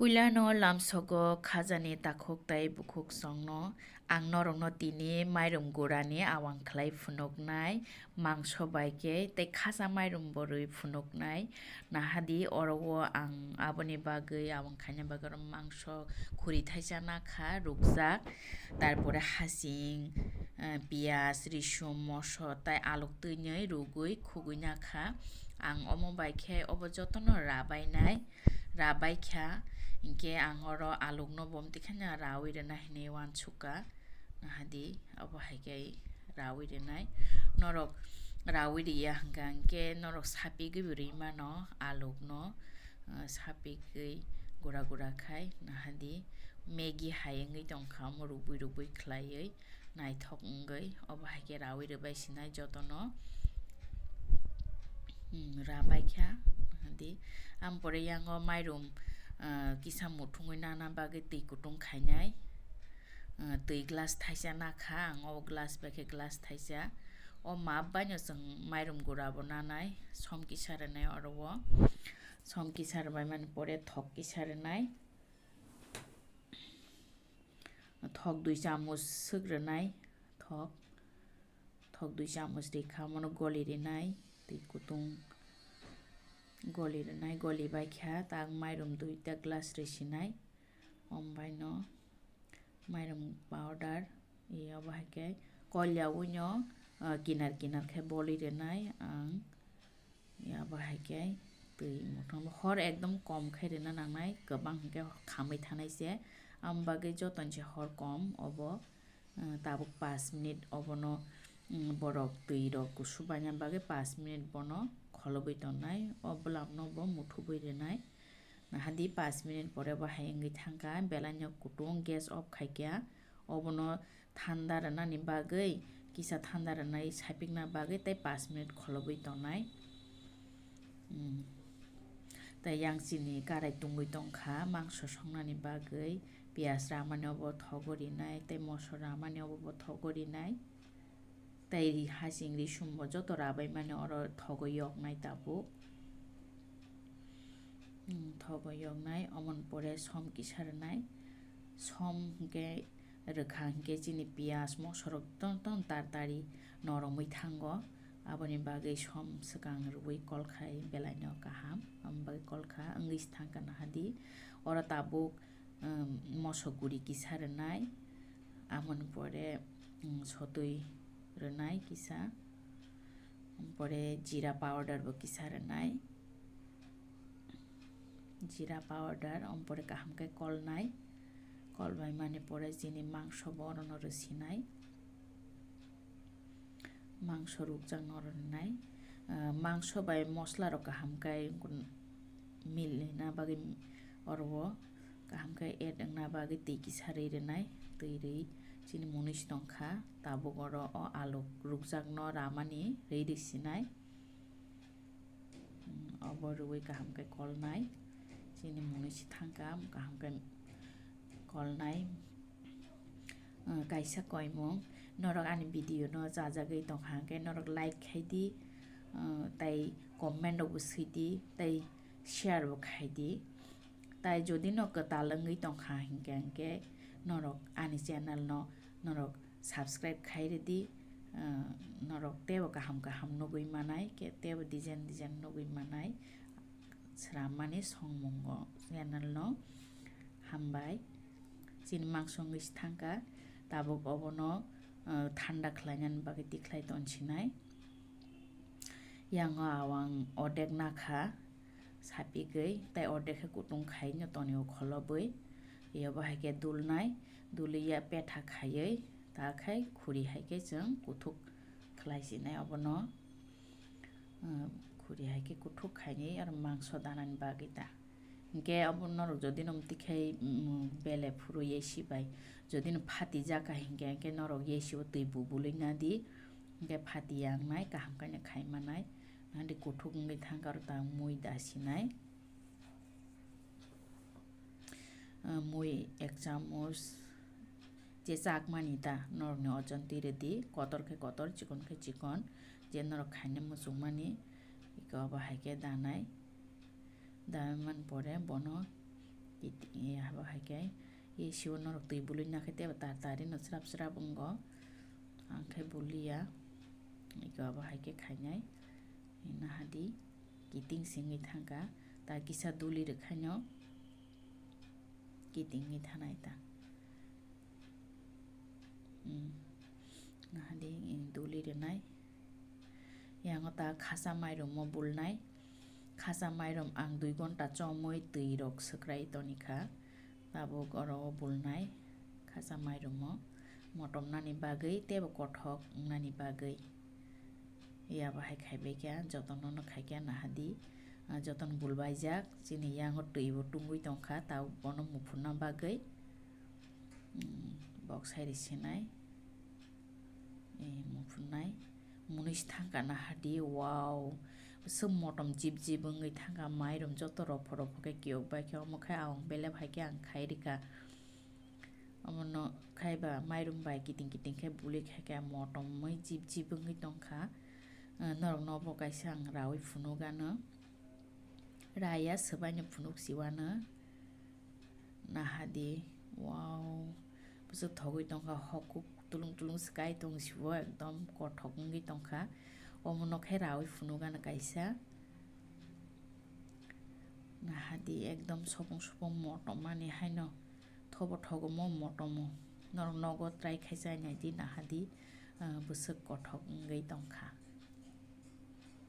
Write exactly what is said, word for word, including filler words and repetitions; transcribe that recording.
Puilano lamsogo khajani takhuk tai bukhuk songno ang norokno tini mairum gurani awang khlai phunuknai mangso bai khe tei khacha mairum bo rwi phunuknai. Nahadi oro o ang aboni bagwi awang khaina bagwi oro mangso khuri thaisa nakha rukjak, tarpore hasing, eh, piyaj, risum, moso tai aluk twinwi rugwi khugwi nakha. Ang omo bai khe obo jotono rabainai. Rabai kha, hinkhe ang oro alukno bomti kheno raui rwna hinwi uansukha. Nahadi, obo hai khe raui rwnai. Norok raui rwya hwnkha hinkhe norok sapigwi bo rwi mano alukno, ah, sapigwi gura gura khai. Nahadi, Maggi hai wngwi tongkha omo rubui rubui khlaiwi. Naithok wngwi obo hai khe raui rwbai sinai jotono. Hmm, rabai kha di. Ampore yango mairum, ah, kisa muthungwi nana bagwi twi kutung khainai. Ah, twi glass thaisa nakha ang, o glass bai khe glass thaisa. O map baino chwng mairum gura bo nanai, som kisa rwnai oro o. Som kisa rwbai mani pore thok kisa rwnai. Thok dui chamuch swk rwnai, thok, thok dui chamuch rikha, omono goli rwnai, twi kutung goli rwnai, goli bai kha, tak mairum duita glass rwi sinai, om baino mairum powder, obo hai khe kol yaui no, ah, kinar kinar khe boli rwnai ang. Ya, bo hai khe twi muthungma hor ekdom kom khai rwna nangnai, kwbang hinkhe khamwi thanai se. Aboni bagwi jotono se hor kom obo, uh, tabuk pash minute obono, um, borok twi rok kusu baina bagwi pash minute bono kholobwi tongnai. O bwlamno bo muthubwi rwnai. Nahadi pash minute pore bo hai wngwi thangkha, belaino kutung gas off khaikha, obono thanda rwnani bagwi, kisa thanda rwnai sapikna bagwi tei pash minute kholobwi tongnai. Hmm. Tei yang chini karai tungwi tongkha mangso songnani bagwi, piyaj ramani obo thogo rinai tei moso ramani obo bo thogo rinai. Tei ri hasing risum bo joto rabai mani oro thogo yoknai tabuk. Hmm, thogo yoknai, omoni pore som kisa rwnai. Som hinkhe rwkha hinkhe chini piyaj mosorok ton ton tar tari noromwi thango. Aboni bagwi som swkang rwui kol khai belaino kaham. Aboni bagwi kol kha wngwi se thangkha nahadi. Oro tabuk, um, moso guri kisa rwnai. Aboni pore, um, sotwi rwnai kisa. Pore jira powder bo kisa rwnai. Jira powder, ompore kaham khe kolnai. Kolbai mani pore chini mangso bo orono rwsinai. Mangso rukjakno oro rwnai. Ah, mangso bai mosla rok kaham khe gun-, milna bagwi oro o kaham khe add wngna bagwi twi kisa rwi rwnai. Twi rwi chini munui se tongkha. Tabuk oro o alu rukjakno ramani rwi rwsinai. Hmm, obo rwui kaham khe kolnai. Chini munui se thangkha, kaham khe kolnai. Uh, kaisa koimung, norok ani video no chajagwi tongkha hwnkhe norok like khai di, uh, tei comment rok bo swi di, tei share bo khai di. Tai jodi no kwtal wngwi tongkha hinkhe, hinkhe norok ani channel no norok subscribe khai rwdi, ah, norok teibo kaham kaham nugwi manai, khe teibo design design nugwi manai, swrammani songmungo channel no. Hambai, chini mangso wngwi se thangkha, tabuk obono, ah, thanda khlainani bagwi tikhlai tonsinai. Yango awang ordek nakha sapigwi, tei ordek khe kutung khaino tonio kholobwi. Yobo hai khe dulnai, duliya petha khaiwi, ta khai khuri hai khe chwng kuthuk khlai sinai obono. Umm, khuri hai khe kuthuk khainwi oro mangso danani bagwi ta. Hinkhe obo norok jodi no mwtwi khai, mm, bele phuru yesi bai, jodi no phati jaka hinkhe, hinkhe norok yesi o twi bubulwi nadi, hinkhe phati yangnai, kaham khe khai manai, nadi kuthuk wngwi thangkha oro ta mui dasinai, ah, mui ek chamuch, je chakmani ta norokni ojon twi rwdi, kotor khe kotor, chikon khe chikon, je norok khaina muchungmani, eko obo hai khe danai. Dawi man pore bono Abo hai khe, e siwo norok twi bului nakhe tebo tar tari no srap srap wngo. Ang khe buliya. Iko abo hai khe khainai. Nahadi kiting singwi thangkha. Ta kisa duli rwkhaino kitingwi thanai ta. Hmm. Nahadi, eh, duli rwnai. Yango ta khasa mairum o bulnai. Khasa mairum ang dui gonta chomwi twi rok swkrai tonikha. Tabuk oro o bulnai. Khasa mairum o motom nani bagwi teibo kothok wngnani bagwi. Yabo hai khaibai kha, jotono no khai kha nahadi. Ah, jotono bulbaijak, chini yango twi bo tungwi tongkha, tabuk bono muphunna bagwi. Hmm, bok sai rw sinai. Eh, muphunai. Munui si thangkha nahadi, wow. Bwswk motom jip jip wngwi thangkha, mairum joto ropho ropho khe kiyok bai khe, omo khe ang belep hai khe ang khai rwkha. Omono khaiba mairum bai kiting kiting khe buli khai khe motom wngwi jip jip wngwi tongkha. Eh, norokno obo kaisa ang rawi phunukgano. Raya swbaino phunuk siwano. Nahadi, wow. Bwswk thogwi tongkha, hokuk tulung tulung swkai tong siwo, ekdom kothok wngwi tongkha. Omono khe rawi phunukgano kaisa. Nahadi, ekdom sopong sopong motom mani haino thobo thogomo motomo. Norok nogo try khai chai naidi, nahadi, ah, bwswk kothok wngwi tongkha.